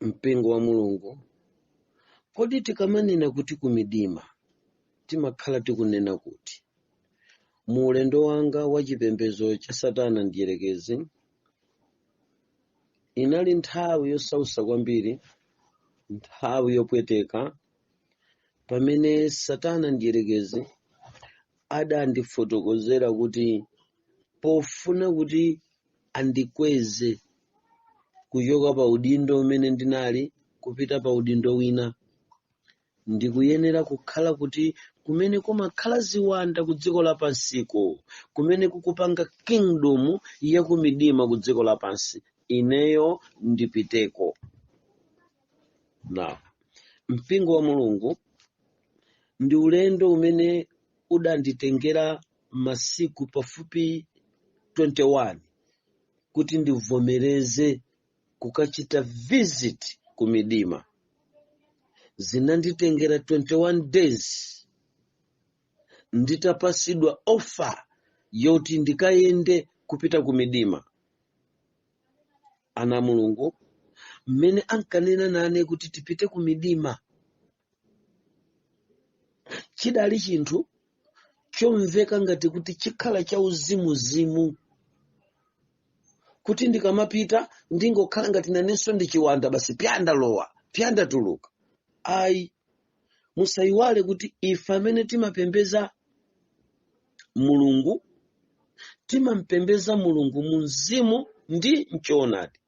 Mpingo wa Mulungu, kodi tikamanena kuti kumidima, timakhala tikunena kuti mu ulendo wanga wa chipembedzo cha Satana Mdierekezi, inali nthawi yosautsa kwambiri, nthawi yopweteka, pamene Satana Mdierekezi adandifotokozera kuti pofuna kuti andikweze kuchoka pa udindo umene ndinali kupita pa udindo wina, ndikuyenera kukhala kuti kumene kumakhala ziwanda ku dziko lapansiko, kumene kukupanga kingdom yakumidima ku dziko lapansi, ineyo ndipiteko. Now, mpingo wa Mulungu, ndi ulendo umene udanditengera masiku pafupi 21 kuti ndivomereze kukachita visit ku midima. Zinanditengera 21 days nditapasidwa offer yoti ndikayende kupita ku midima. Ana Mulungu, mmene ankanena nane kuti tipite ku midima, chidali chinthu chomveka ngati kuti chikhala cha uzimuzimu, kuti ndikamapita ndingokhala ngati nanenso ndi chiwanda basi, pyandalowa pyandatuluka. Ayi, musayiwale kuti ife amene timapembeza Mulungu, timampembeza Mulungu mu mzimu ndi mchoonadi,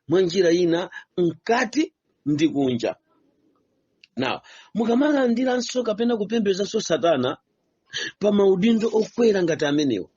mwa njira ina mkati ndi kunja. Now, mukamalandiranso kapena kupembezanso Satana pa maudindo okwera ngati amenewo,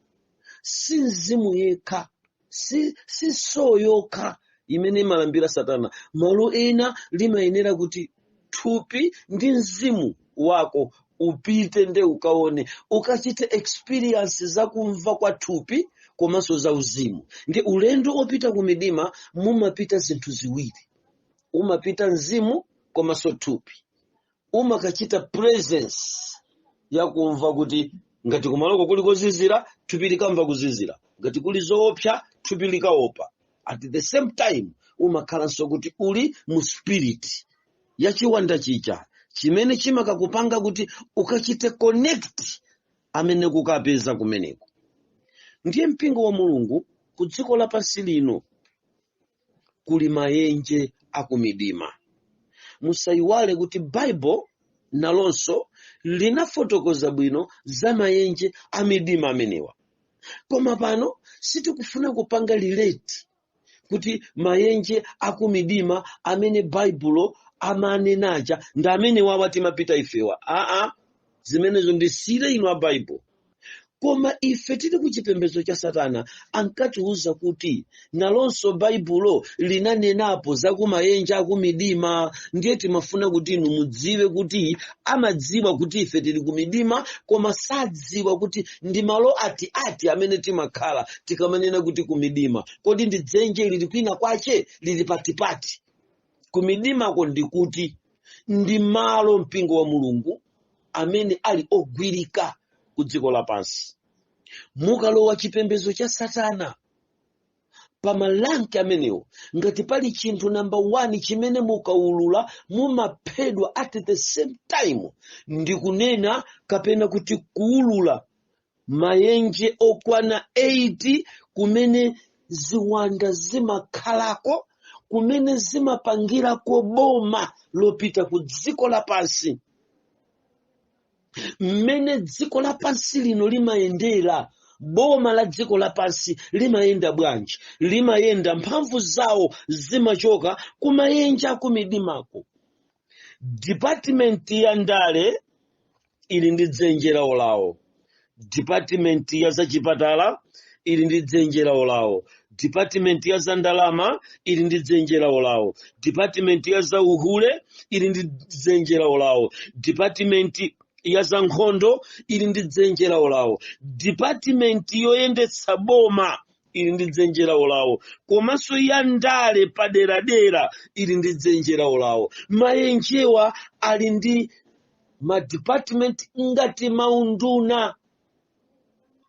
si mzimu yekha, si soul yokha imene imalambira Satana. Malo ena limayenera kuti thupi ndi mzimu wako upite nde ukaone, ukachite experience zakumva kwa thupi komanso za uzimu. Ndi ulendo opita ku midima mumapita zinthu ziwiri, umapita mzimu komanso thupi. Umakachita presence yakumva kuti ngati kumaloko kuli kozizira, thupi likamva kuzizira, ngati kuli zoopsa, thupi likaopa. At the same time umakhalanso kuti uli mu spirit yachiwanda chija chimene chimakakupanga kuti ukachite connect amene kukapeza kumeneko. Ndiye mpingo wa Mulungu, ku dziko lapansi lino kuli maenje akumidima. Musayiwale kuti Baibo nalonso linafotokoza bwino za maenje a midima amenewa, koma pano sitikufuna kupanga relate kuti maenje akumidima amene Baibulo amanenaja ndi amene wawa timapita ifewa. Aa, zimenezo ndisire inu a Baibulo. Koma ife tili ku chipembedzo cha Satana, ankatiuza kuti nalonso Baibulo linanenapo za kumaenje akumidima. Ndiye timafuna kuti inu mudziwe kuti amadziwa kuti ife tili kumidima, koma sadziwa kuti ndi malo ati ati amene timakhala. Tikamanena kuti kumidima, kodi ndi dzenje lili kwina kwache, lili patipati? Kumidimako ndikuti ndi malo, mpingo wa Mulungu, amene ali ogwirika ku dziko lapansi. Mukalowa chipembedzo cha Satana pa ma rank amenewo, ngati pali chinthu namba 1 chimene mukaulula mumaphedwa at the same time, ndikunena kapena kuti kuulula maenje okwana 8 kumene ziwanda zimakhalako, kumene zimapangirako boma lopita ku dziko lapansi. Mmene dziko lapansi lino limayendera, boma la dziko lapansi limayenda bwanji? Limayenda, mphamvu zawo zimachoka kumaenje akumidimako. Department ya ndale ili ndi dzenje lawo lawo, department ya zachipatala ili ndi dzenje lawo lawo, department ya zandalama ili ndi dzenje lawo lawo, department ya zauhule ili ndi dzenje lawo lawo, department ya zankhondo ili ndi dzenje lawo lawo, department yoyendetsa boma ili ndi dzenje lawo lawo, komanso ya ndale paderadera ili ndi dzenje lawo lawo. Maenjewa ali ndi ma department ngati maunduna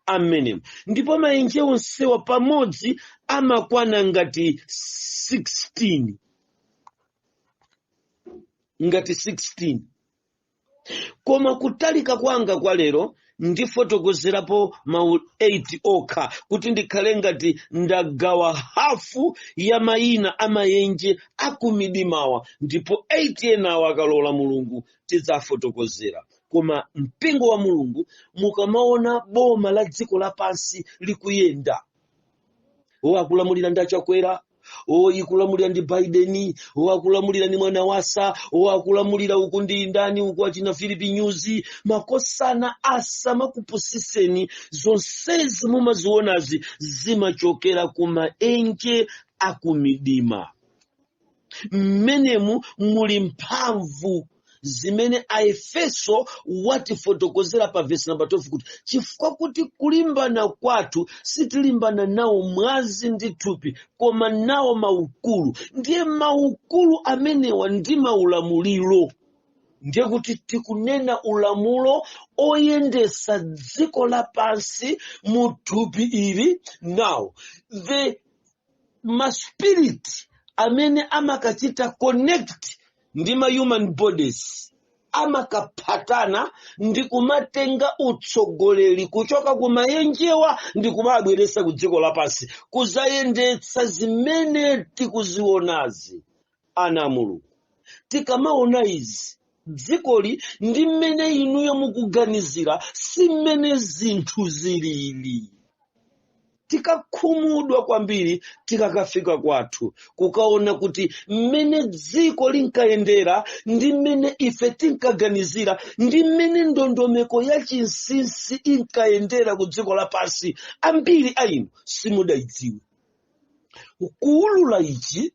amenemo, ndipo maenje onsewa pamodzi amakwana ngati 16. ngati 16, koma kutalika kwanga kwa lero ndifotokozerapo mawu 8 okha, kuti ndikhale ngati ndagawa hafu ya mayina amayenje akumidimawa, ndipo 8 enawa akalola Mulungu tidzafotokozera. Koma mpingo wa Mulungu, mukamaona boma la dziko lapansi likuyenda, o akulamulira ndi Achakwera, o ikulamulira ndi Biden, o akulamulira ndi mwana wasa, o akulamulira uku ndi ndani uku, achina Philip Nyusi, makosana, asamakupusiseni. Zonsezi mumazionazi zimachokera ku maenje akumidima. Mmenemu muli mphamvu zimene Aefeso watifotokozera pa vesi namba 12 kuti chifukwa kuti kulimbana kwathu sitilimbana nawo mwazi ndi thupi, koma nawo maukulu. Ndiye maukulu amenewa ndi maulamuliro. Ndiye kuti tikunena ulamulo oyendesa dziko lapansi mu thupi ili. Now the maspirit amene amakachita connect ndi ma human bodies amakaphatana ndi kumatenga utsogoleri kuchoka kumayenjewa ndi kumabweresa ku dziko lapansi kuzayendetsa zimene tikuzionazi. Ana a Mulungu, tikamaona izi, dzikoli ndi mmene inuyo mukuganizira si mmene zinthu zilili. Tikakhumudwa kwambiri tikakafika kwathu kukaona kuti mmene dziko linkayendera ndi mmene ife tinkaganizira ndi mmene ndondomeko ya chinsinsi inkayendera ku dziko lapansi, ambiri a inu simudayidziwe. Kuwulula ichi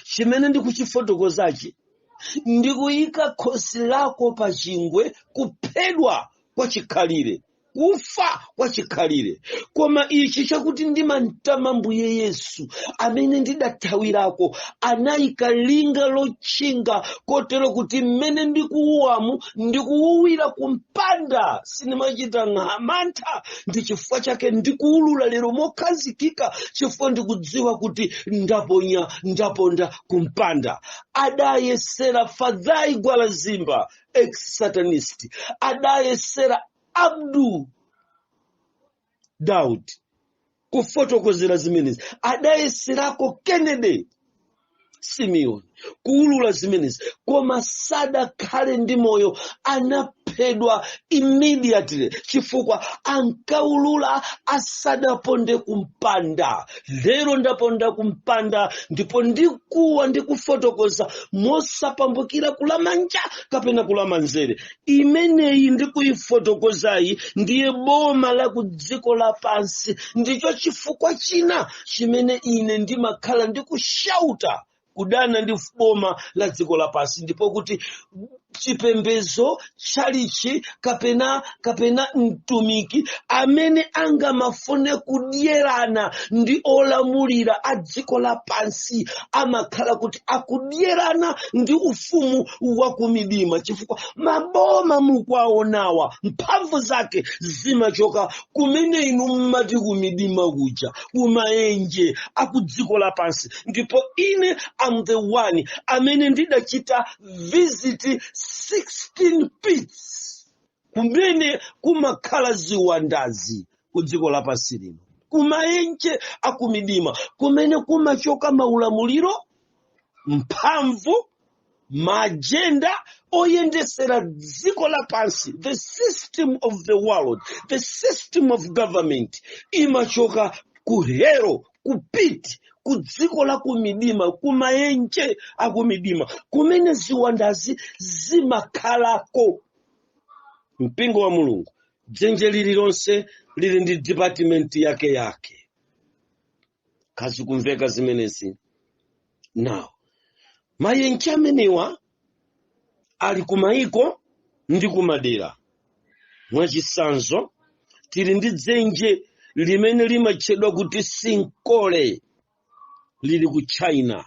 chimene ndikuchifotokozachi ndikuyika khosi lako pa chingwe, kuphedwa kwa chikhalire, kufa kwa chikhalire. Koma ichi chakuti ndimamtama Mbuye Yesu amene ndidathawirako, anayika linga lotchinga kotero kuti mmene ndikuuwamu ndikuuwira kumpanda, sindimachita mantha. Ndi chifukwa chake ndikuwulula lero mokhazikika, chifukwa ndikudziwa kuti ndaponya, ndaponda kumpanda. Adayesera Fadhai Gwalazimba, ex satanist, adayesera Abdu Daud kufotokozera zimenezi, adayeserako Kennedy Simeon kuulula zimenezi, koma sadakhale ndi moyo, anaphedwa immediately chifukwa ankaulula asadaponde kumpanda. Lero ndaponda kumpanda, ndipo ndikuwa ndikufotokoza mosapambukira kulamanja kapena kulamanzere. Imeneyi ndikuyifotokozayi ndiye boma la ku dziko lapansi. Ndicho chifukwa china chimene ine ndimakhala ndikushauta kudana ndi boma la dziko lapansi, ndipo kuti chipembedzo, tchalichi kapena mtumiki amene angamafune kudyerana ndi olamulira a dziko lapansi amakhala kuti akudyerana ndi ufumu wa kumidima, chifukwa maboma mukwaonawa mphamvu zake zimachoka kumene inu mmati kumidima kuja, kumaenje aku dziko lapansi. Ndipo ine am the one amene ndidachita visit 16 pits kumene kumakhala ziwandazi ku dziko lapansi lino, kumaenje akumidima, kumene kumachoka maulamuliro, mphamvu, maagenda oyendesera dziko lapansi. The system of the world, the system of government imachoka ku hell, ku pit, ku dziko la kumidima, kumaenje akumidima kumene ziwandazi zimakhalako. Mpingo wa Mulungu, dzenje lililonse lili ndi department yake yake. Kazikumveka zimenezi? Now mayenje amenewa ali kumayiko ndi kumadera. Mwachitsanzo, tili ndi dzenje limene limatchedwa kuti sinkhole, lili ku China.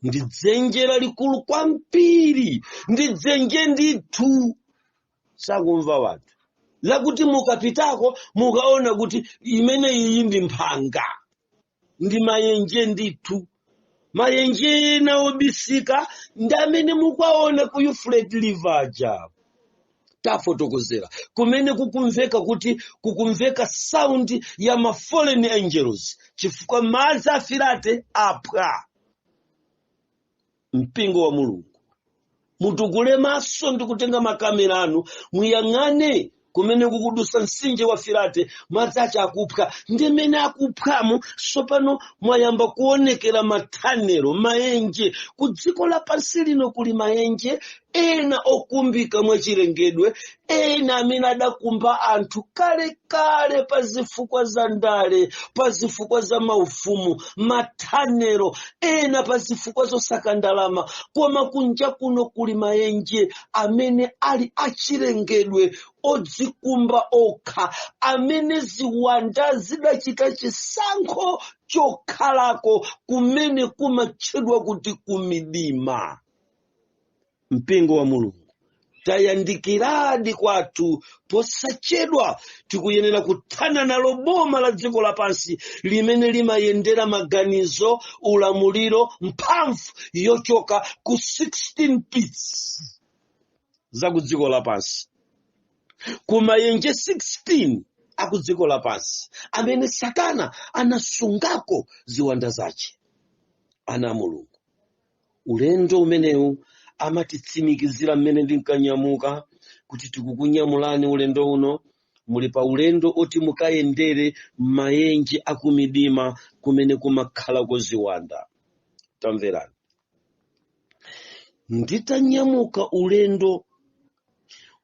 Ndi dzenje lalikulu kwambiri, ndi dzenje ndithu, sakumva wanthu, lakuti mukapitako mukaona kuti imene iyi ndi mphanga, ndi mayenje ndithu. Mayenje ena obisika ndi amene mukuwaona ku Euphrates River aja tafotokozera, kumene kukumveka kuti kukumveka sound ya ma fallen angels, chifukwa madzi a Firate aphwa. Mpingo wa Mulungu, mutukule maso ndi kutenga makamera anu, muyang'ane kumene kukudusa mtsinje wa Firate. Madzi acha akuphwa, ndi mmene akuphwamo tsopano mwayamba kuonekera ma tunnel, maenje. Ku dziko lapansi lino kuli maenje ena okumbika mwachilengedwe, ena amene adakumba anthu kalekale pa zifukwa za ndale, pa zifukwa za maufumu, ma tunnel ena pa zifukwa zosaka ndalama. Koma kunja kuno kuli maenje amene ali achilengedwe, odzikumba okha, amene ziwanda zidachita chisankho chokhalako, kumene kumatchedwa kuti kumidima. Mpingo wa Mulungu, tayandikiradi kwathu. Posachedwa tikuyenera kuthana nalo boma la dziko lapansi limene limayendera maganizo, ulamuliro, mphamvu yochoka ku 16 pits za ku dziko lapansi, kumayenje 16 aku dziko lapansi amene Satana anasungako ziwanda zace. Ana a Mulungu, ulendo umenewu amatitsimikizira mmene ndinkanyamuka kuti tikukunyamulani ulendo uno, muli pa ulendo oti mukayendere maenje akumidima kumene kumakhalako ziwanda. Tamverani, nditanyamuka ulendo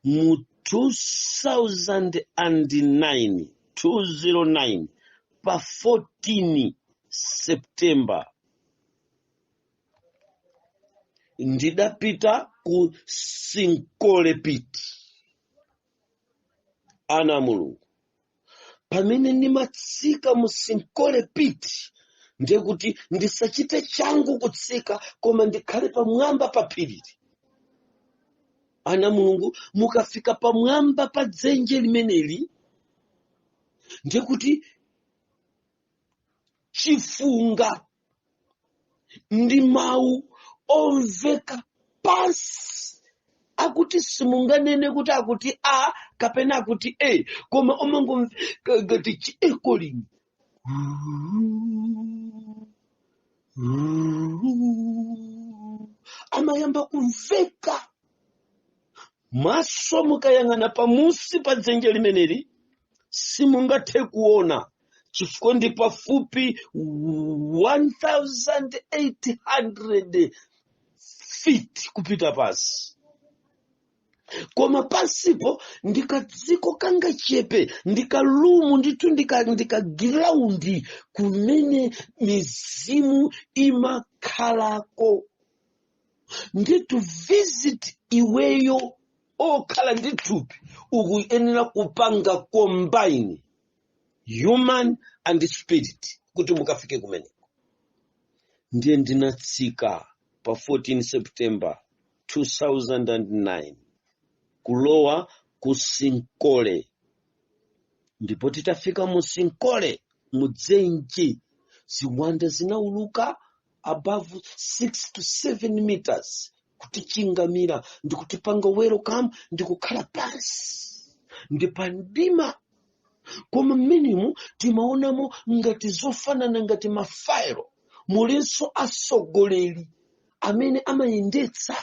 mu 2009, 209, pa 14 September, ndidapita ku Sinkhole Pit. Ana a Mulungu, pamene ndimatsika mu Sinkhole Pit, ndiye kuti ndisachite changu kutsika, koma ndikhale pamwamba pa phirili. Ana Mulungu, mukafika pamwamba pa dzenje limeneli, ndiye kuti chifunga ndi mawu omveka pansi akuti simunganene kuti akuti a kapena akuti e, koma omangomveka ngati chi echoing, amayamba kumveka. Maso mukayang'ana pamusi pa dzenje limeneli, simungathe kuona chifukwa ndi pafupi 1800 feet kupita pasi. Koma pansipo ndikadziko kangachepe, ndikalumu ndithu, ndika ground kumene mizimu imakhalako. Nditu visit iweyo okhala ndi thupi ukuyenera kupanga combine human and spirit kuti mukafike kumeneko. Ndiye ndinatsika pa 14 September 2009 kulowa ku Sinkhole, ndipo titafika mu Sinkhole, mudzenje, ziwanda zinauluka above 6 to 7 meters kutichingamira ndikutipanga welcome, ndikukhala pansi. Ndi pandima, koma mmenemu timaonamo ngati zofanana ngati mafailo. Mulinso atsogoleri amene amayendetsa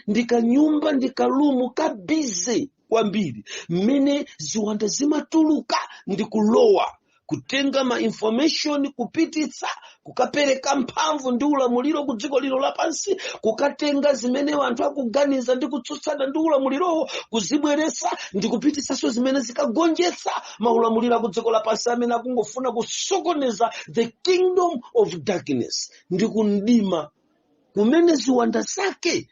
ndi kanyumba, ndi ka room ka busy kwambiri mmene ziwanda zimatuluka ndi kulowa kutenga ma information, kupititsa, kukapereka mphamvu ndi ulamuliro ku dziko lino lapansi, kukatenga zimene anthu akuganiza ndi kutsutsana ndi ulamulirowo, kuzibweretsa ndi kupititsanso zimene zikagonjetsa maulamuliro aku dziko lapansi amene akungofuna kusokoneza the kingdom of darkness. Ndi kumdima kumene ziwanda zake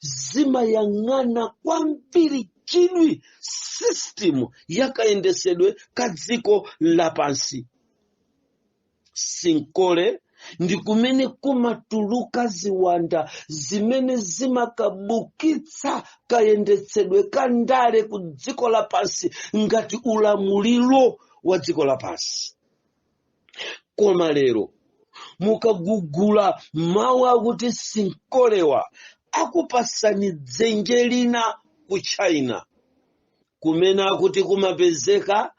zimayang'ana kwambiri chidwi system yakayendesedwe ka dziko lapansi. Sinkhole ndi kumene kumatuluka ziwanda zimene zimakabukitsa kayendetsedwe ka ndale ku dziko lapansi ngati ulamuliro wa dziko lapansi. Koma lero Mukagugula mawu akuti sinkolewa, akupasani dzenje lina ku China kumene akuti kumapezeka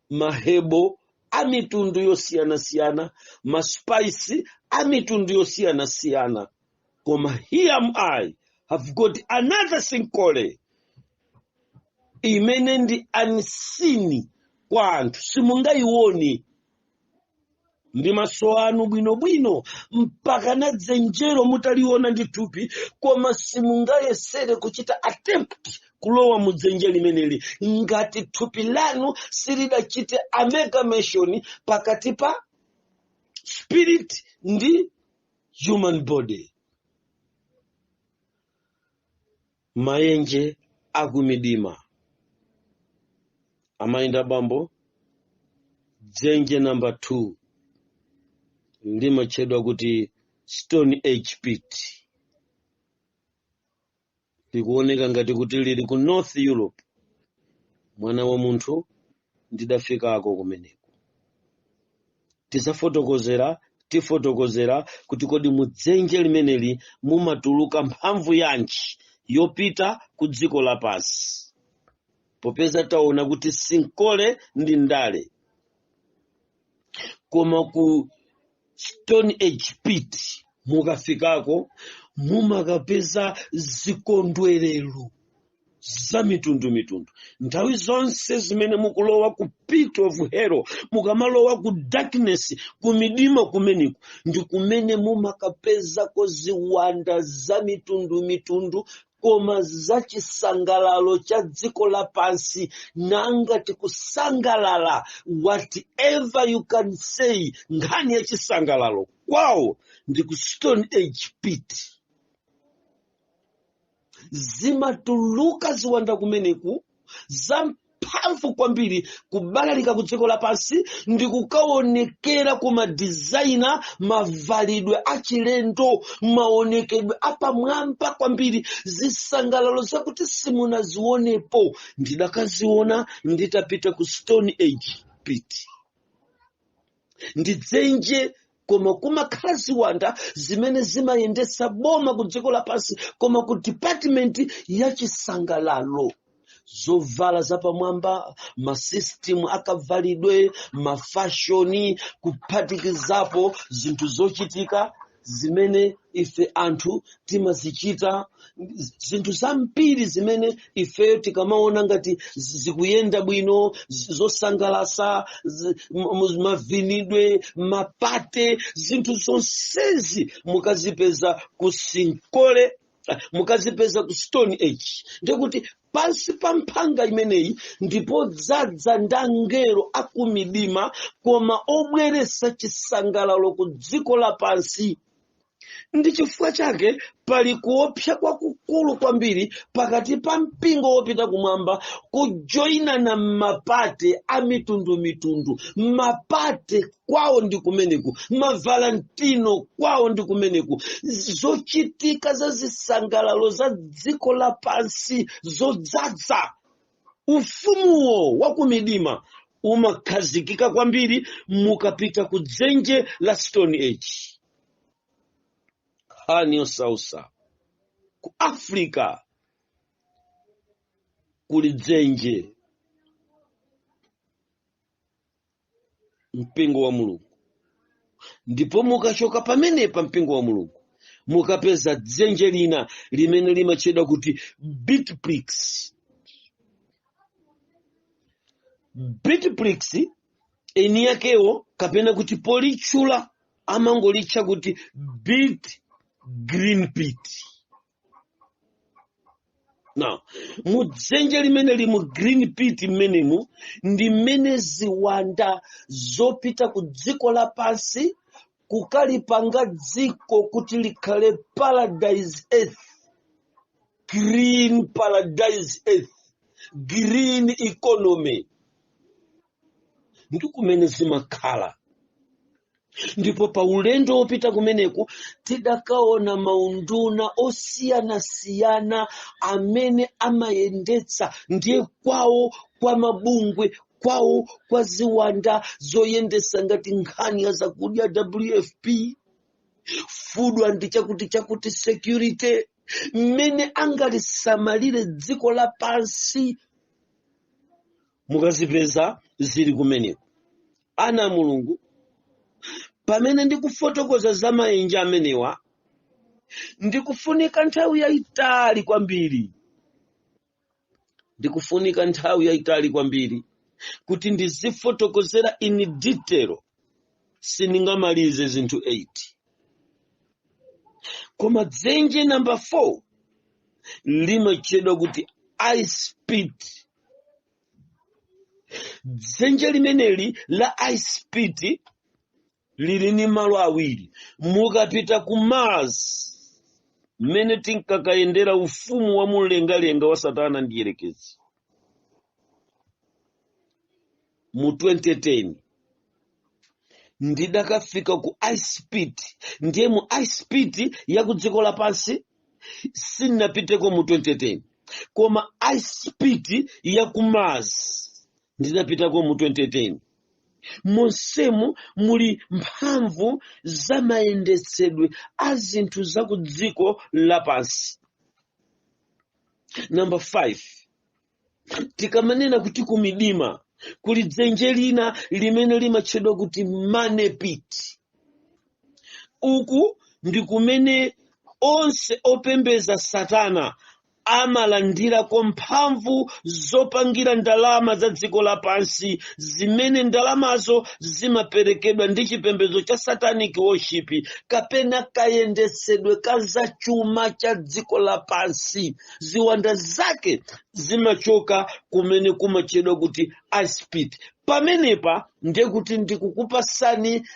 mahebo a mitundu yosiyanasiyana, maspice a mitundu yosiyanasiyana. Koma here am I, have got another sinkhole imene ndi unseen kwa anthu, simungayione ndi maso anu bwinobwino mpaka na dzenjero mutaliona ndi thupi, koma simungayesere kuchita attempt kulowa mu dzenje limeneli ngati thupi lanu silidachite amalgamation pakati pa spirit ndi human body. Maenje akumidima, amayi ndi abambo, dzenje namba 2 limatchedwa kuti Stone Age Pit. Likuoneka ngati kuti lili ku North Europe. Mwana wa munthu, ndidafikako kumeneko. Tizafotokozera, tifotokozera kuti kodi mudzenje limeneli mumatuluka mphamvu yanji yopita ku dziko lapansi, popeza taona kuti sinkhole ndi ndale, koma ku Stone Age Pit mukafikako mumakapeza zikondwerero za mitundumitundu. Nthawi zonse zimene mukulowa ku pit of hell, mukamalowa ku darkness, ku midima kumeneku, ndi kumene mumakapezako ziwanda za mitundumitundu, koma za chisangalalo cha dziko lapansi. Nanga tikusangalala, whatever you can say, nkhani ya chisangalalo kwawo ndi ku Stone Age Pit. Zimatuluka ziwanda kumeneku zamphamvu kwambiri, kubalalika ku dziko lapansi ndi kukaonekera ku madizaina, mavalidwe achilendo, maonekedwe apamwamba kwambiri, zisangalalo zakuti simunazionepo. Ndidakaziona nditapita ku Stone Age Pit. Ndi dzenje, koma kumakhala ziwanda zimene zimayendetsa boma ku dziko lapansi, koma ku department ya chisangalalo, zovala zapamwamba, masystem akavalidwe, mafashoni, kuphatikizapo zinthu zochitika zimene ife anthu timazichita, zinthu zambiri zimene ifeyo tikamaona ngati zikuyenda bwino, zosangalasa, mavinidwe, maparty, zinthu zonsezi mukazipeza ku sinkhole, mukazipeza ku Stone Age. Ndikuti pansi pa mphanga imeneyi ndipo dzadza ndi angelo akumidima, koma obweresa chisangalalo ku dziko lapansi. Ndi chifukwa chake pali kuopsa kwakukulu kwambiri pakati pa mpingo wopita kumwamba kujoyinana m'maparty a mitundumitundu. Maparty kwawo ndi kumeneku, mavalentino kwawo ndi kumeneku, zochitika za zisangalalo za dziko lapansi zodzadza ufumuwo wakumidima umakhazikika kwambiri mukapita ku dzenje la Stone Age. Nkhani yosausa, ku Africa kuli dzenje, mpingo wa Mulungu. Ndipo mukachoka pamenepa, mpingo wa Mulungu, mukapeza dzenje lina limene limatchedwa kuti Bitprix. Bitprix eni yakewo, kapena kuti politchula, amangolitcha kuti Bit Green Pit. Now, mudzenje limene li mu Green Pit mmenemu ndi mmene ziwanda zopita ku dziko lapansi kukalipanga dziko kuti likhale paradise earth, green paradise earth, green economy, ndi kumene zimakhala. Ndipo pa ulendo wopita kumeneku tidakaona maunduna osiyanasiyana amene amayendetsa, ndiye kwawo kwa mabungwe Kwawo kwa ziwanda zoyendesa ngati nkhani ya zakudya, WFP, food and chakuti chakuti security, mmene angalisamalire dziko lapansi, mukazipeza zili kumeneko. Ana a Mulungu, pamene ndikufotokoza za maenje amenewa, ndikufunika nthawi yayitali kwambiri, ndikufunika nthawi yayitali kwambiri kuti ndizifotokozera in detail. Sindingamalize zinthu 8. Koma dzenje namba 4 limatchedwa kuti ice pit. Dzenje limeneli la ice pit lili ni malo awiri. Mukapita ku Mars, mmene tinkakayendera ufumu wa mumlengalenga wa Satana ndi Yerekezi mu 2010, ndidakafika ku ice pit. Ndiye mu ice pit ya ku dziko lapansi sindinapiteko mu 2010, koma ice pit ya ku Mars ndidapitako mu 2010. Monsemu muli mphamvu za mayendetsedwe a zinthu za ku dziko lapansi. Namba 5, tikamanena kuti ku midima kuli dzenje lina limene limatchedwa kuti money pit. Uku ndi kumene onse opembeza Satana amalandirako mphamvu zopangira ndalama za dziko lapansi, zimene ndalamazo zimaperekedwa ndi chipembedzo cha satanic worship kapena kayendetsedwe ka zachuma cha dziko lapansi. Ziwanda zake zimachoka kumene kumatchedwa kuti ice pit. Pamenepa ndiye kuti ndikukupasani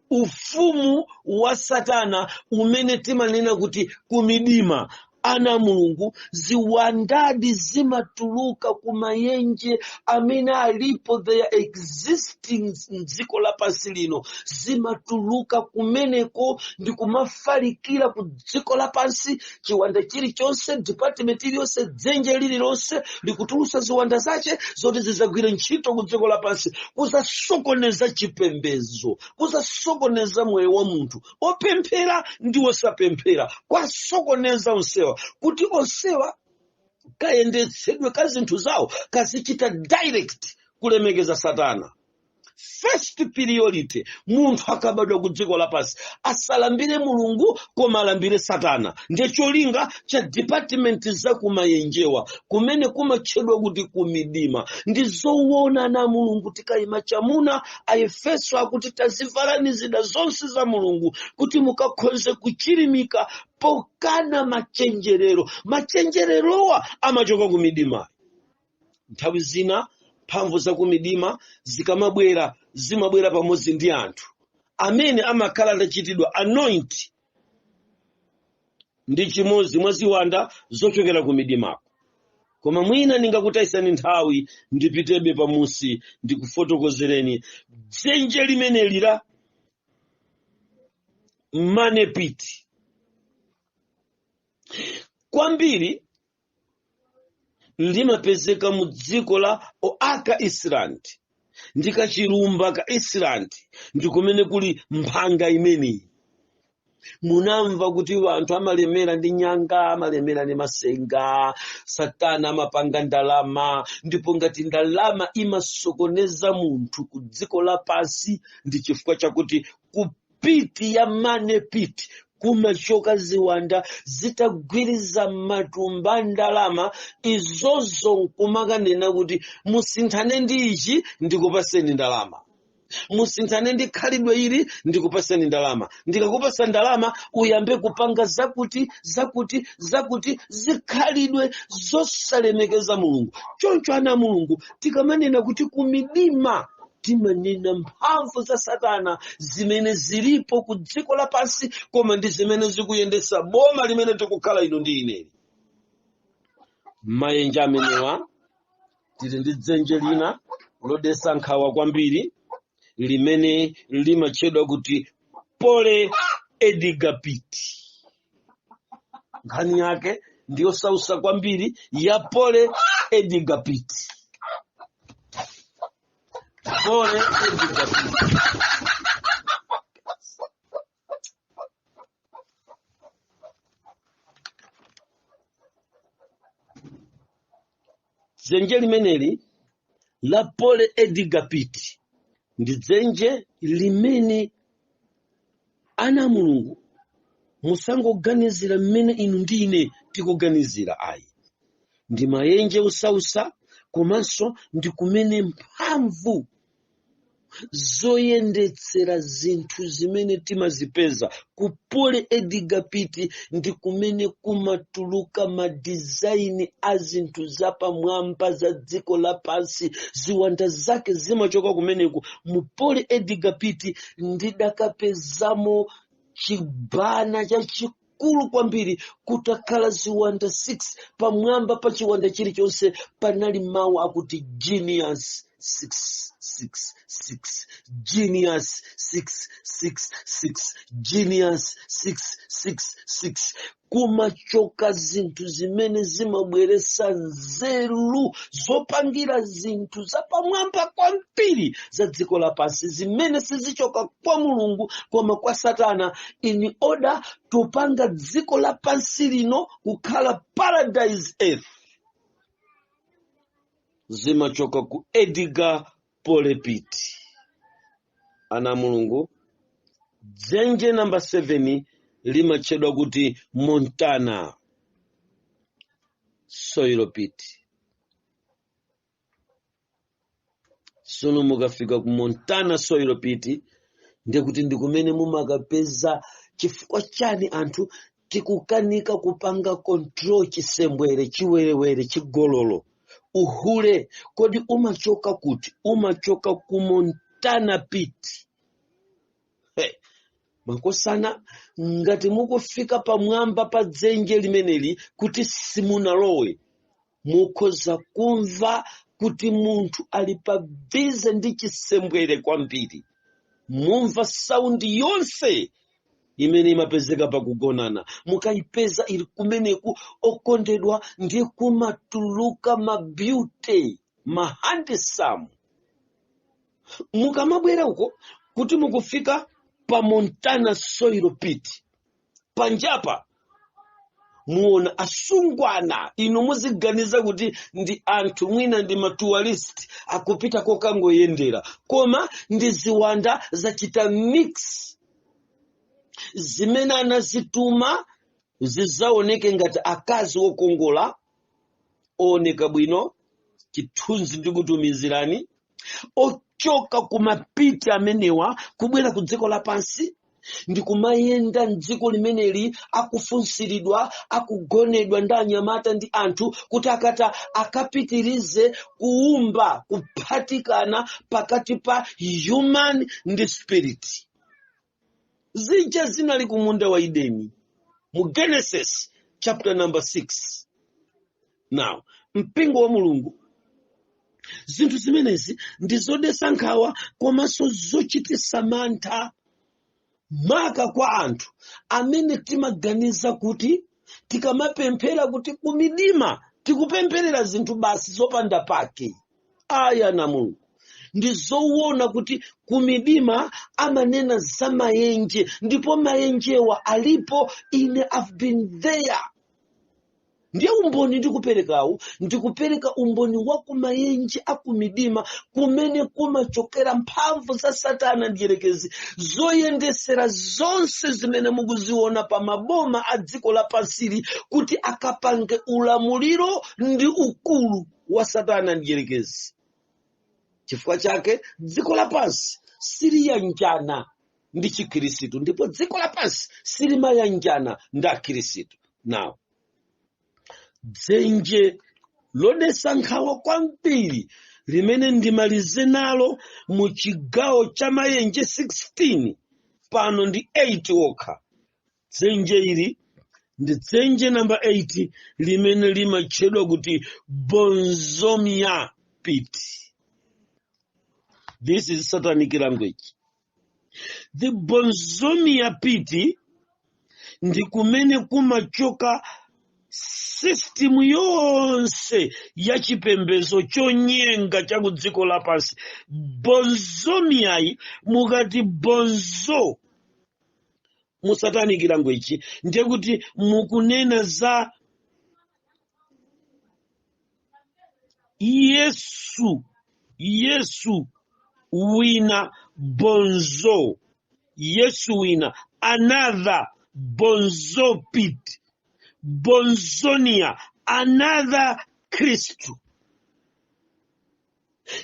ufumu wa Satana umene timanena kuti kumidima. Ana a Mulungu, ziwandadi zimatuluka kumayenje amene alipo, they are existing mdziko lapansi lino. Zimatuluka kumeneko ndi kumafalikira ku dziko lapansi. Chiwanda chilichonse, department iliyonse, dzenje lililonse likutulusa ziwanda zace zoti zizagwire ntchito ku dziko lapansi, kuzasokoneza chipembedzo, kuzasokoneza moyo wa munthu opemphera ndi osapemphera, kwasokoneza onsewa, kuti onsewa kayendetsedwe ka zinthu zawo kazichita direct kulemekeza Satana. First priority, munthu akabadwa ku dziko lapansi asalambire Mulungu koma alambire Satana. Ndiye cholinga cha department za kumayenjewa kumene kumatchedwa kuti kumidima. Ndi zoona na Mulungu, tikayima chamuna Aefeso akuti tazivalani zida zonse za Mulungu kuti mukakhoze kuchirimika pokana machenjerero. Machenjererowa amachoka kumidima. Nthawi zina mphamvu za kumidima zikamabwera, zimabwera pamodzi ndi anthu amene amakhala atachitidwa anoint ndi chimodzi mwa ziwanda zochokera ku midimako. Koma mwina ndingakutayisani nthawi, ndipitebe pamusi ndikufotokozereni dzenje limeneli la money pit. Kwambiri limapezeka mu dziko la Oaka Island ndi kachilumba ka Island, ndi kumene kuli mphanga imeneyi. Munamva kuti anthu amalemera ndi nyanga, amalemera ndi masenga, Satana amapanga ndalama. Ndipo ngati ndalama imasokoneza munthu ku dziko lapansi, ndi chifukwa chakuti ku pit ya money pit kumachoka ziwanda zitagwiriza matumba a ndalama izozo, nkumakanena kuti musinthane ndi ichi ndikupaseni ndalama, musinthane ndi khalidwe ili ndikupaseni ndalama, ndikakupasa ndalama uyambe kupanga zakuti zakuti zakuti, zikhalidwe zosalemekeza Mulungu. Choncho ana Mulungu, tikamanena kuti kumidima, timanena mphamvu za Satana zimene zilipo ku dziko lapansi, koma ndi zimene zikuyendetsa boma limene tikukhala ino ndi ineli. Mayenje amenewa, tili ndi dzenje lina lodetsa nkhawa kwambiri limene limatchedwa kuti Pole Edgar Pit. Nkhani yake ndiyosausa kwambiri ya Pole Edgar Pit. Pole Edgar Pit. Dzenje limeneli la Pole Edgar Pit ndi dzenje limene ana a Mulungu musangoganizira mmene inu ndi ine tikuganizira ayi. Ndi mayenje osausa komanso ndi kumene mphamvu zoyendetsera zinthu zimene timazipeza ku Pole Edgar Pit ndi kumene kumatuluka madizaini a zinthu zapamwamba za dziko lapansi. Ziwanda zake zimachoka kumeneku. Mu Pole Edgar Pit ndidakapezamo chibana chachikulu kwambiri, kutakhala ziwanda 6. Pamwamba pa chiwanda chilichonse panali mawu akuti Genius 666, Genius 666, Genius 666. Kumachoka zinthu zimene zimabweresa nzeru zopangira zinthu zapamwamba kwambiri za dziko lapansi, zimene sizichoka kwa Mulungu koma kwa Satana, in order topanga dziko lapansi lino kukhala paradise earth. Zimachoka ku Edgar Pole Pit. Ana Mulungu, dzenje namba 7 limatchedwa kuti Montana Soil Pit. Sono mukafika ku Montana Soil Pit, ndikuti ndi kumene mumakapeza chifukwa chani anthu tikukanika kupanga control chisembwere, chiwerewere, chigololo, uhule. Kodi umachoka kuti? Umachoka ku Montana Pit. Hey, makosana, ngati mukufika pamwamba pa dzenje limeneli kuti simunalowe, mukhoza kumva kuti munthu ali pa busy ndi chisembwere kwambiri. Mumva sound yonse imene imapezeka pakugonana, mukayipeza ili kumeneku. Okondedwa, ndiye kumatuluka ma beauty, ma handsome. Mukamabwera uko kuti mukufika pa Montana Soil Pit, panjapa muona asungwana. Inu muziganiza kuti ndi anthu, mwina ndi ma tourist akupita kokangoyendera, koma ndi ziwanda zachita mix zimene anazituma zizaoneke ngati akazi okongola, ooneka bwino. Chithunzi ndikutumizirani, ochoka ku ma pit amenewa kubwera ku dziko lapansi ndi kumayenda mdziko limeneli, akufunsiridwa, akugonedwa ndi anyamata ndi anthu, kuti akata akapitirize kuumba kuphatikana pakati pa human ndi spirit. Zija zinali ku munda wa Edeni mu Genesis chapter number 6. Now, mpingo wa Mulungu, zinthu zimenezi ndi zodetsa nkhawa komanso zochititsa mantha, maka kwa anthu amene timaganiza kuti tikamapemphera kuti kumidima tikupempherera zinthu basi zopanda pake. Aya na Mulungu, ndi zowona kuti kumidima amanena za mayenje, ndipo mayenjewa alipo. Ine I've been there. Ndiye umboni ndikuperekawu, ndikupereka umboni wa kumayenje akumidima kumene kumachokera mphamvu za Satana ndiyerekezi zoyendesera zonse zimene mukuziona pa maboma a dziko lapansili, kuti akapange ulamuliro ndi ukulu wa Satana ndiyerekezi. Chifukwa chake dziko lapansi siliyanjana ndi Chikhirisitu, ndipo dziko lapansi silimayanjana ndi Akhirisitu. Now, dzenje lodetsa nkhawa kwambiri limene ndimalize nalo mu chigawo cha mayenje 16 pano ndi 8 okha. Dzenje ili ndi dzenje namba 8 limene limatchedwa kuti Bonzomia Pit. This is satanic language. The Bonzomia Pit ndi kumene kumachoka System yonse ya chipembedzo chonyenga cha ku dziko lapansi, bonzomiyayi, mukati bonzo mu satanic language, ndiye kuti mukunena za Yesu, Yesu wina, bonzo, Yesu wina, another bonzo pit, bonzonia, another Khristu.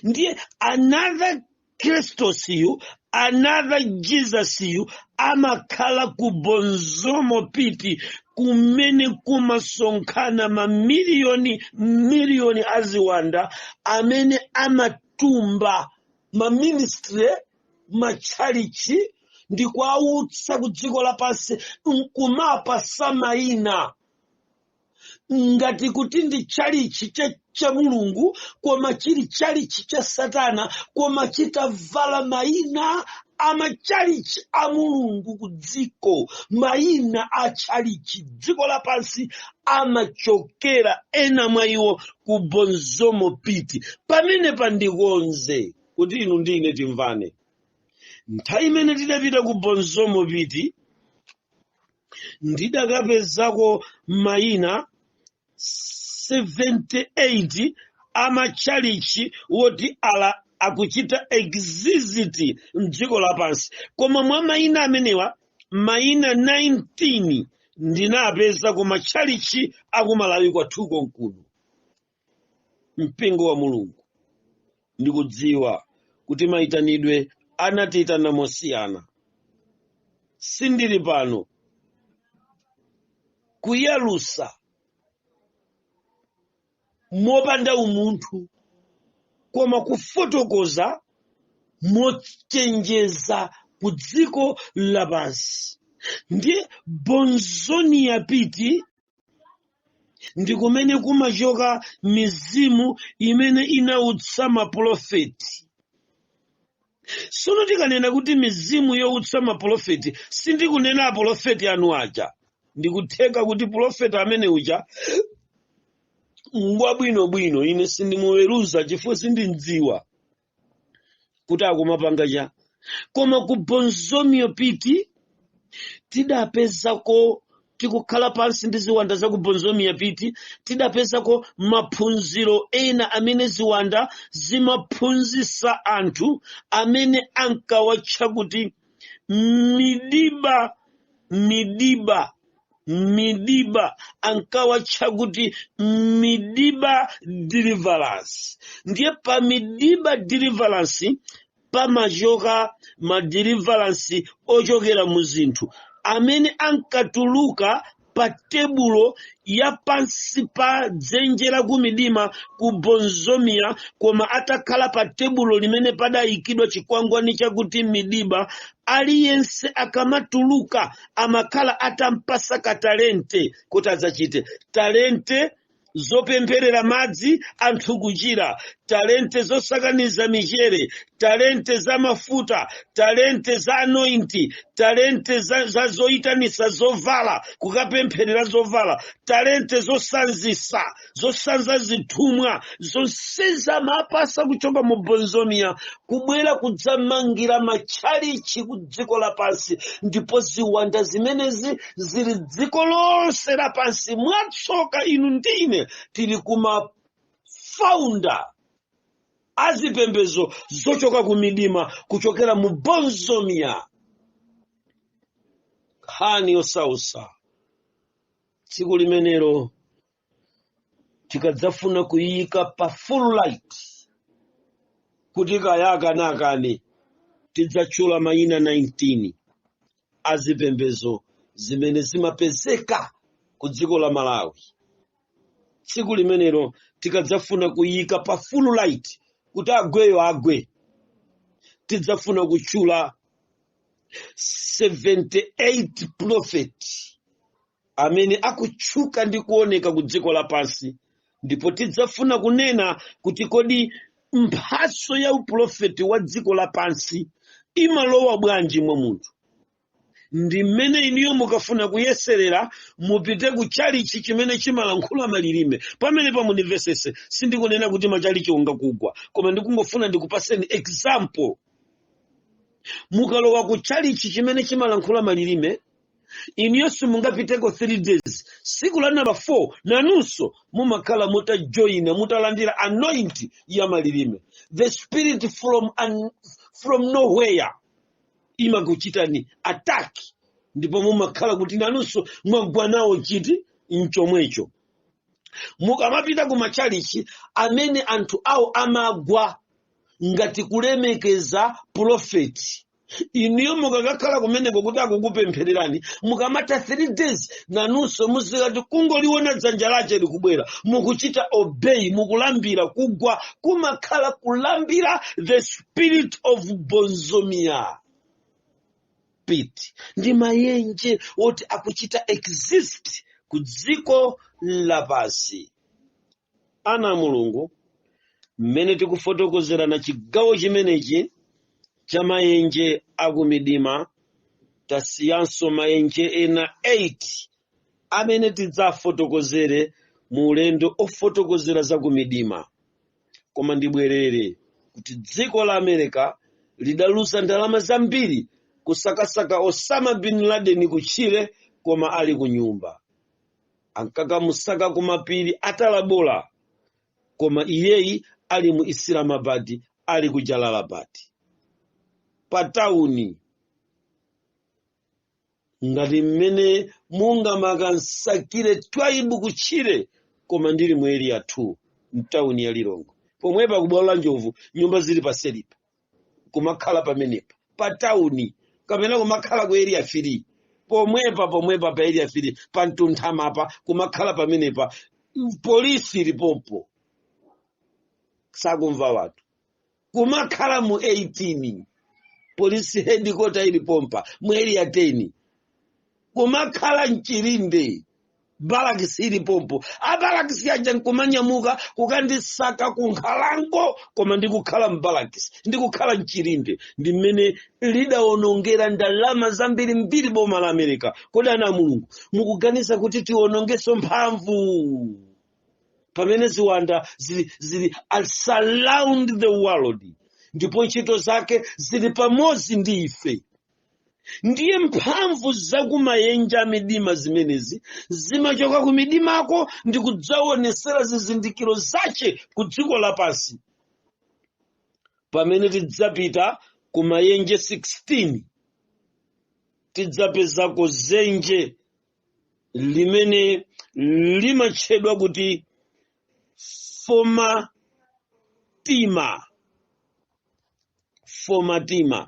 Ndiye another Christos-yu, another Jesus-yu amakhala ku Bonzomo Pit, kumene kumasonkhana mamiliyoni miliyoni aziwanda amene amatumba maministry, matchalichi, ndi kuautsa ku dziko lapansi nkumapasa mayina ngati kuti ndi tchalichi cha Mulungu, koma chili tchalichi cha Satana, koma chitavala mayina a matchalichi a Mulungu ku dziko. Mayina a tchalichi dziko lapansi amachokera ena mwa iwo ku Bonzomo Pit. Pamene pandikonze kuti inu ndi ine timvane. Nthawi imene tidapita ku Bonzomo Pit, ndidakapezako mayina 78 amatchalichi woti ala akuchita exist mdziko lapansi, koma mwa mayina amenewa, mayina 19 ndinapeza ku matchalichi akumalawi kwathuko nkuno. Mpingo wa Mulungu, ndikudziwa kuti mayitanidwe anatiyitana mosiyana. Sindili pano kuyalusa mopanda umunthu, koma kufotokoza mochenjeza ku dziko lapansi. Ndiye Bonzonia Pit ndi kumene kumachoka mizimu imene inautsa maprofeti. Sono tikanena kuti mizimu youtsa maprofeti, sindikunena aprofeti anu aja. Ndikutheka kuti profeti amene uja ngwabwinobwino, ine sindimuweruza chifukwa sindimdziwa kuti akumapanga cha. Koma ku Bonzomio Pit tidapezako, tikukhala pansi ndi ziwanda za ku Bonzomia Pit, tidapezako maphunziro ena amene ziwanda zimaphunzitsa anthu, amene ankawatcha kuti midiba, midiba, midiba, ankawatcha kuti midiba deliverance. Ndiye pa midiba deliverance pamachoka ma deliverance ochokera mu zinthu amene ankatuluka pa tebulo ya pansi pa dzenje la kumidima ku Bonzomia, koma atakhala pa tebulo limene padayikidwa chikwangwani chakuti midiba, aliyense akamatuluka amakhala atampasa katalente kuti adzachite talente zopempherera madzi anthu kuchira, talente zosakaniza michere, talente za mafuta, talente za anointing, talente za zoyitanisa zovala, kukapempherera zovala, talente zosanzisa, zosanza zithumwa, zonse zamapasa kuchoka mu Bonzomia kubwera kudzamangira matchalichi ku dziko lapansi. Ndipo ziwanda zimenezi zili dziko lonse lapansi. Mwatsoka inu ndine tili kuma founder azipembezo zochoka ku midima, kuchokera mu Bonzomia. Nkhani yosausa. Tsiku limenelo tikadzafuna kuyika pa full light kuti kayaka nakani, tidzatchula mayina 19 azipembezo zimene zimapezeka ku dziko la Malawi. Tsiku limenelo tikadzafuna kuyika pa full light kuti agweyo agwe, tidzafuna kutchula 78 prophet amene akutchuka ndi kuoneka ku dziko lapansi, ndipo tidzafuna kunena kuti kodi mphatso ya uprofeti wa dziko lapansi imalowa bwanji mwa munthu? Ndi mmene iniyo mukafuna kuyeserera, mupite ku chalichi chimene chimalankhula malilime. Pamene pamunimvesese, sindikunena kuti machalichi ungakugwa, koma ndikungofuna ndikupaseni example. Mukalowa ku chalichi chimene chimalankhula malilime, iniyo simungapiteko 3 days, siku la namba 4 nanunso mumakhala mutajoyina, mutalandira anoint ya malilime. The spirit from nowhere imakuchitani attack, ndipo mumakhala kuti nanunso mwagwa nawo chiti mchomwecho. Mukamapita ku machalichi amene anthu awo amagwa ngati kulemekeza profeti, iniyo mukakakhala kumeneko kuti akukupemphererani, mukamatha 3 days nanunso muzikati kungoliona dzanja lache likubwera, mukuchita obey, mukulambira. Kugwa kumakhala kulambira the spirit of bonzomia pit, ndi mayenje woti akuchita exist ku dziko lapasi. Ana a Mulungu, mmene tikufotokozerana chigawo chimenechi cha mayenje akumidima, tasiyanso mayenje ena 8 amene tidzafotokozere mu ulendo ofotokozera za kumidima. Koma ndibwerere kuti dziko la America lidaluza ndalama zambiri kusakasaka Osama bin Laden kutchire, koma ali ku nyumba. Ankakamusaka kumapiri atalabola, koma iyeyi ali mu Islamabad, ali ku Jalalabad pa tawuni. Ngati mmene mungamakansakire Twaibu kutchire, koma ndili mu Area 2 mtawuni ya Lilongwe pomwepa, kubwalo la njovu, nyumba zili paselipa, kumakhala pamenepa pa tawuni, kapena kumakhala ku Area 3 pomwepa, pomwepa pa Area 3 pa Mtunthamapa, kumakhala pamenepa, polisi ilipompo, sakumva watu. Kumakhala mu 18, polisi headquarter ilipompa mu Area 10, kumakhala mchilinde, balakisi ilipompo. Abalakisi aja nkumanyamuka kukandisaka ku nkhalango, koma ndikukhala mbalakisi, ndikukhala mchilinde. Ndi mmene lidawonongera ndalama zambirimbiri boma la America. Kodi ana a Mulungu, mukuganiza kuti tiwonongeso mphamvu pamene ziwanda zili surround the world, ndipo ntchito zake zili pamodzi ndi ife? Ndiye mphamvu zakumayenja amidima zimenezi zimachoka ku midimako ndi kudzaonesera zizindikiro zache ku dziko lapansi. Pamene tidzapita ku mayenje 16, tidzapezako zenje limene limatchedwa kuti Fomatima. Fomatima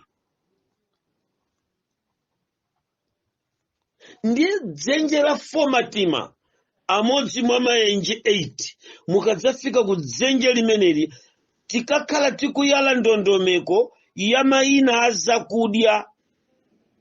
ndiye dzenje la Fomatima, amodzi mwa maenje 8. Mukadzafika ku dzenje limeneli, tikakhala tikuyala ndondomeko ya mayina a zakudya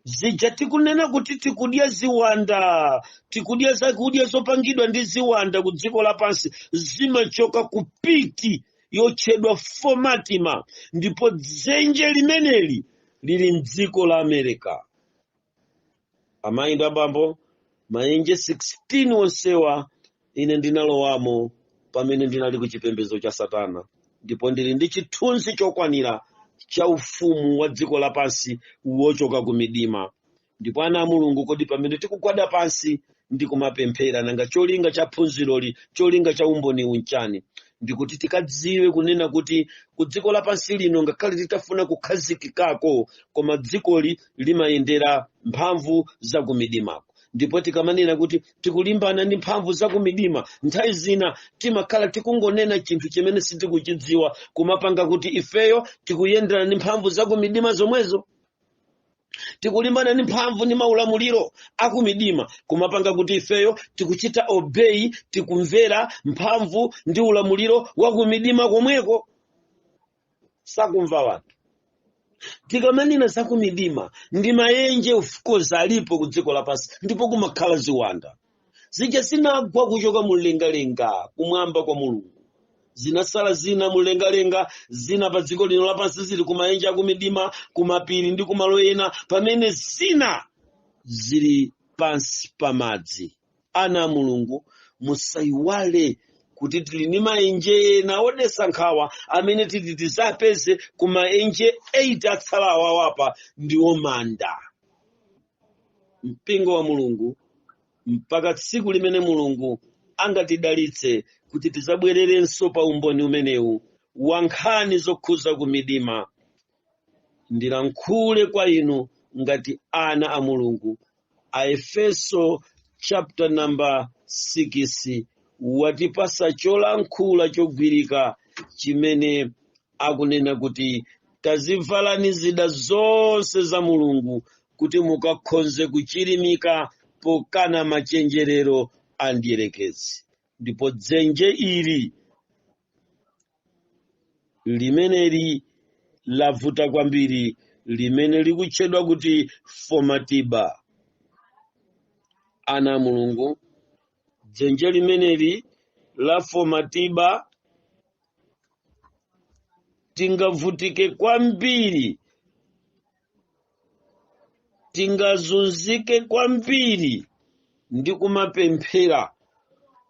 zija tikunena kuti tikudya ziwanda, tikudya zakudya zopangidwa ndi ziwanda ku dziko lapansi, zimachoka ku pit yotchedwa Fomatima, ndipo dzenje limeneli lili mdziko la America. Amayi ndi abambo, maenje 16 onsewa ine ndinalowamo pamene ndinali ku chipembedzo cha satana, ndipo ndili ndi chithunzi chokwanira cha ufumu wa dziko lapansi wochoka ku midima. Ndipo ana a Mulungu, kodi pamene tikugwada pansi ndi kumapemphera, nanga cholinga cha phunziroli, cholinga cha umboni unchani? Ndikuti tikadziwe kunena kuti ku dziko lapansi lino, ngakhale titafuna kukhazikikako, koma dzikoli limayendera mphamvu za kumidimako. Ndipo tikamanena kuti tikulimbana ndi mphamvu za kumidima, nthawi zina timakhala tikungonena chinthu chimene sitikuchidziwa, kumapanga kuti ifeyo tikuyendera ndi mphamvu za kumidima zomwezo. Tikulimbana ndi mphamvu ndi maulamuliro akumidima, kumapanga kuti ifeyo tikuchita obey, tikumvera mphamvu ndi ulamuliro wa kumidima komweko. Sakumva wanthu. Tikamanena za kumidima, ndi maenje, of course alipo ku dziko lapansi, ndipo kumakhala ziwanda zija zinagwa kuchoka mumlengalenga kumwamba kwa Mulungu. Zinasala zina mumlengalenga, zina pa dziko lino lapansi zili kumaenje akumidima, kumapiri ndi kumalo ena, pamene zina zili pansi pa madzi. Ana a Mulungu, musayiwale kuti tili ndi maenje ena odetsa nkhawa amene titi tizapeze ku maenje 8 atsalawa wapa, ndiwo manda. Mpingo wa Mulungu, mpaka tsiku limene Mulungu angatidalitse kuti tizabwererenso pa umboni umenewu wa nkhani zokhuza ku midima, ndilankhule kwa inu ngati ana a Mulungu. Aefeso chapter number 6 watipasa cholankhula chogwirika chimene akunena kuti tazivalani zida zonse za Mulungu kuti mukakhonze kuchirimika pokana machenjerero a mdierekezi. Ndipo dzenje ili limeneli lavuta kwambiri, limene likutchedwa kuti Fomatiba. Ana a Mulungu, dzenje limeneli la Fomatiba tingavutike kwambiri, tingazunzike kwambiri ndi kumapemphera,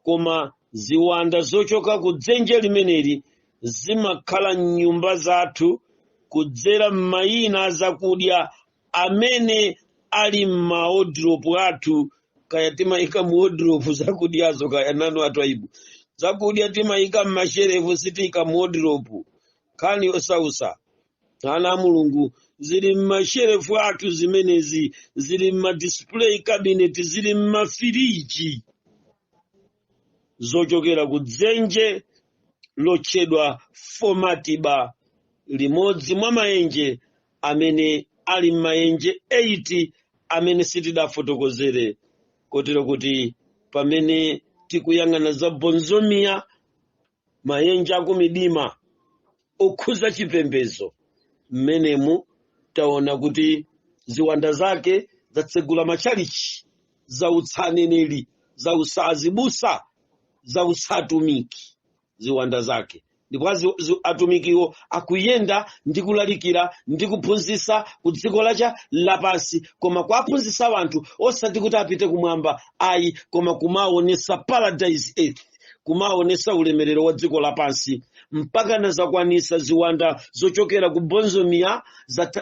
koma ziwanda zochoka ku dzenje limeneli zimakhala m'nyumba zathu kudzera m'mayina a zakudya amene ali m'mawodiropu athu. Kaya timayika mu wodiropu zakudyazo, kaya nanu atwaibu, zakudya timayika m'masherefu, sitiyika mu wodiropu. Nkhani yosausa, ana a Mulungu, zili m'masherefu athu zimenezi, zili m'ma display cabinet, zili m'mafiriji, zochokera ku dzenje lotchedwa Fomatiba, limodzi mwa maenje amene ali m'maenje 8 amene sitidafotokozere. Kotero kuti pamene tikuyang'ana za bonzomiya, maenje akumidima okhuza chipembedzo, mmenemu taona kuti ziwanda zake zatsegula matchalichi, zautsa aneneri, zautsa azibusa, zautsa atumiki, ziwanda zake. Ndipo atumikiwo akuyenda ndi kulalikira ndi kuphunzitsa ku dziko lacha lapansi, koma kuaphunzitsa wanthu osati kuti apite kumwamba ayi, koma kumaonesa paradise earth, kumaonesa ulemerero wa dziko lapansi, mpaka na zakwanisa ziwanda zochokera ku bonzomiya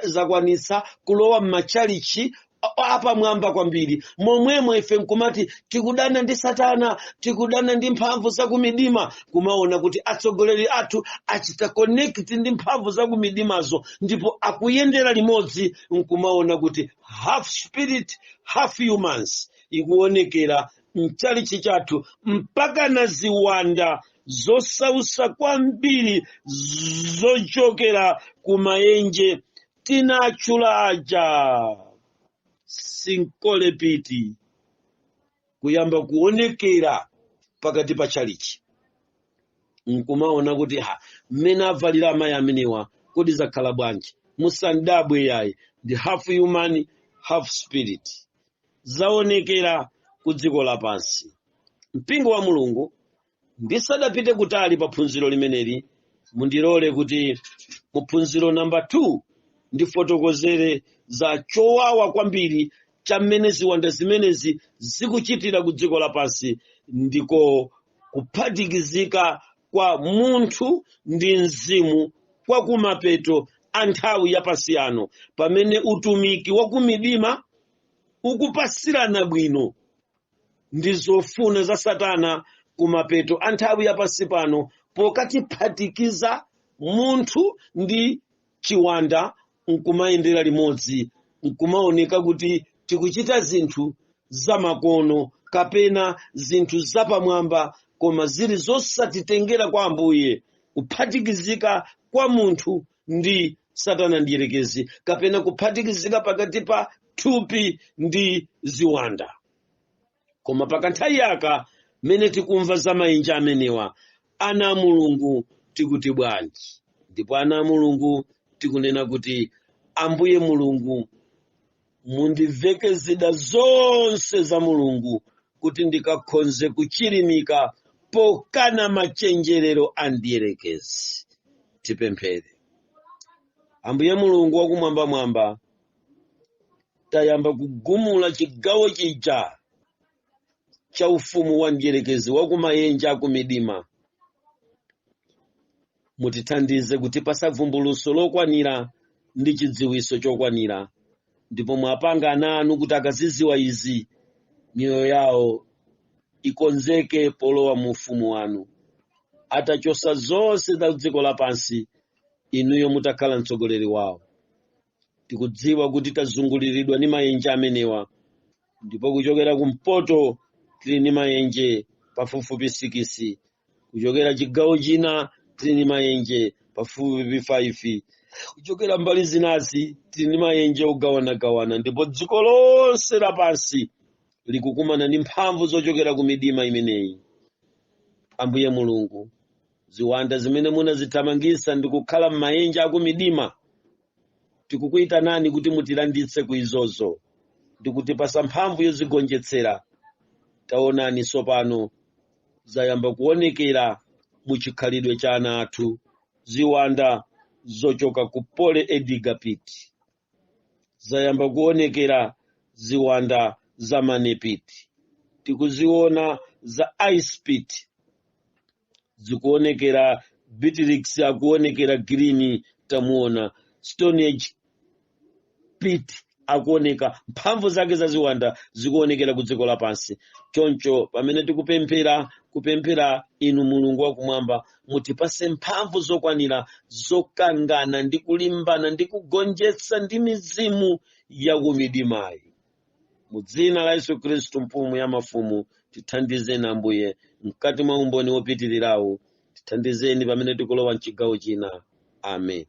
zakwanisa kulowa m'matchalichi apamwamba kwambiri. Momwemo ife nkumati tikudana ndi Satana, tikudana ndi mphamvu zakumidima, kumaona kuti atsogoleri athu achita connect ndi mphamvu zakumidimazo ndipo akuyendera limodzi, nkumaona kuti half spirit, half humans ikuonekera mchalichi chathu, mpaka na ziwanda zosausa kwambiri zochokera kumaenje tinatchula aja, sinkhole pit, kuyamba kuonekera pakati pa chalichi, nkumaona kuti ha, mmene avalira amayi amenewa, kodi zakhala bwanji? Musandabwe yayi, ndi half human, half spirit zaonekera ku dziko lapansi. Mpingo wa Mulungu, ndisadapite kutali pa phunziro limeneli, mundilole kuti mu phunziro namba 2 ndifotokozere za chowawa kwambiri cha mmene ziwanda zimenezi zikuchitira ku dziko lapansi, ndiko kuphatikizika kwa munthu ndi mzimu kwa kumapeto a nthawi yapansi ano, pamene utumiki wa kumidima ukupasirana bwino ndi zofuna za Satana kumapeto a nthawi yapansi pano, pokatiphatikiza munthu ndi chiwanda nkumayendera limodzi, nkumaoneka kuti tikuchita zinthu zamakono kapena zinthu zapamwamba, koma zili zosatitengera kwa Ambuye. Kuphatikizika kwa munthu ndi Satana ndiyerekezi, kapena kuphatikizika pakati pa thupi ndi ziwanda. Koma pakanthawi aka mene tikumva za maenje amenewa, ana a Mulungu, tikuti bwanji? Ndipo ana a Mulungu, tikunena kuti Ambuye Mulungu, mundiveke zida zonse za Mulungu kuti ndikakhonze kuchirimika pokana machenjerero a mdierekezi. Tipemphere. Ambuye Mulungu wakumwambamwamba, Tayamba kugumula chigawo chija cha ufumu wa mdierekezi wakumayenje akumidima. Mutithandize kutipasa vumbulutso lokwanira ndi chidziwitso chokwanira, ndipo mwapanga ana anu kuti akaziziwa izi, miyoyo yawo ikonzeke polowa mu ufumu wanu, atachosa zonse za dziko lapansi, inuyo mutakhala mtsogoleri wawo. Tikudziwa kuti tazunguliridwa ndi maenje amenewa, ndipo kuchokera kumpoto tili ndi maenje pafupifupi 6, kuchokera chigawo china tili ndi maenje pafupifupi 5, kuchokera mbali zinazi tili ndi maenje ogawanagawana, ndipo dziko lonse lapansi likukumana ndi mphamvu zochokera ku midima imeneyi. Ambuye Mulungu, ziwanda zimene munazithamangisa ndi kukhala m'maenje akumidima, tikukuyitanani kuti mutilanditse ku izozo ndi kutipasa mphamvu yozigonjetsera. Taonani, tsopano zayamba kuonekera mu chikhalidwe cha ana athu ziwanda zochoka ku Pole Edgar Pit, zayamba kuonekera ziwanda za Money Pit, tikuziona za Ice Pit zikuonekera, Beatrix akuonekera green, tamuona Stone Age Pit akuoneka, mphamvu zake za ziwanda zikuonekera ku dziko lapansi. Choncho pamene tikupemphera, kupemphera inu Mulungu wakumwamba, mutipase mphamvu zokwanira zokangana ndi kulimbana ndi kugonjetsa ndi mizimu yakumidimayi. Mu dzina la Yesu Khristu, Mfumu ya mafumu, tithandizeni Ambuye mkati mwa umboni wopitirirawu. Tithandizeni pamene tikulowa mchigawo china. Amen.